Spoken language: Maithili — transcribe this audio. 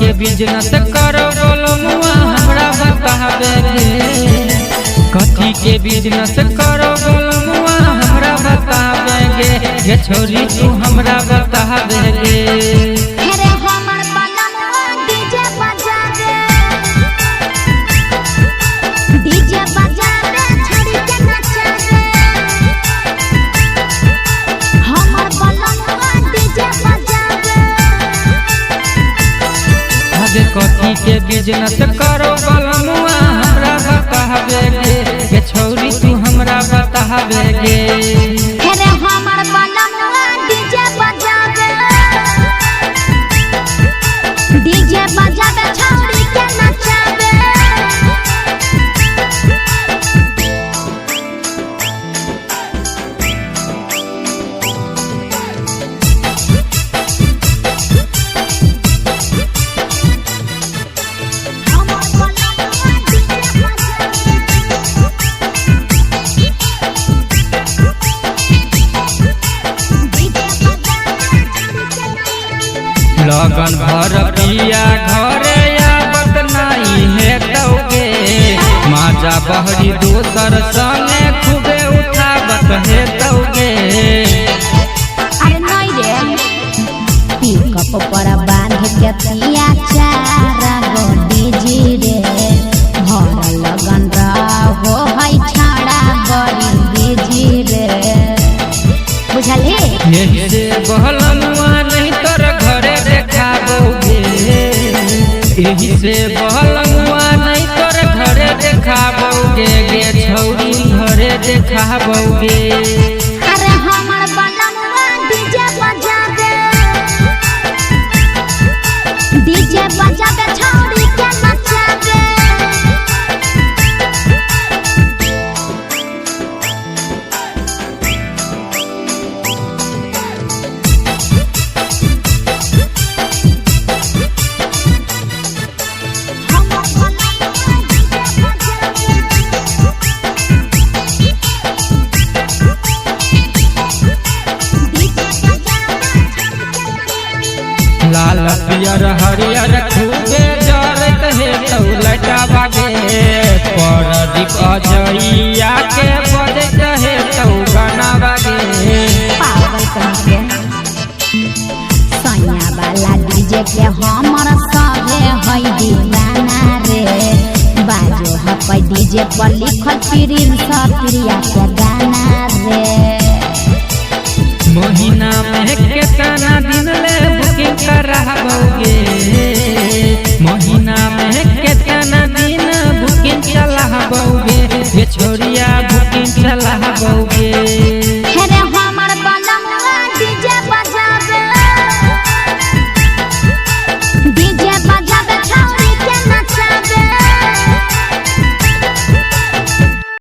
के बिजनेस करो बोलमुआ हमरा बतावे गे। कथी के बिजनेस करो बोलमुआ हमरा बतावे गे, गे छोरी तू हमरा बतावे गे। अरे हमर बलमुआ डीजे बजावे, डीजे बजावे छड़ी के नचावे। हमर बलमुआ डीजे बजावे। अबे कथी के बिजनेस करो बलमुआ हमरा बतावे गे, गे छौरी तू हमरा बतावे गे। अरे हमर बलमुआ डीजे बजावे, डीजे बजावे छड़ी के नचावे। हमर बलमुआ डीजे बजावे। लगन भर पिया घरे आवत नाही हे तौगे, माजा बहरी दोसर संगे खूबे उठावत हे तौगे। अरे नहीं रे, पिकअप पर बांध के पिया चार गो डीजे रे, भर लगन रहो है छाड़ा बड़ी बिजी रे, बुझलही। यही से बहलमुआ नहीं तोर घरे देखाबौगे, यही से बहलमुआ नहीं तोर घरे देखाबौगे, गे छौरी घरे देखाबौगे। अरे हमर बलमुआ डीजे बजावे, डीजे बजावे छौड़ी के नचावे। हमर बलमुआ डीजे बजावे। लाल पियर हरियर खूबे जरत हे तौ लटावा गे, परदीप अजइया के बजत हे तौ गाना गे। पागल कहीं के सैया वाला डीजे के हमर सभे है दीवाना रे, बाजो हपै डीजे पर लिखल प्रिंस प्रिया।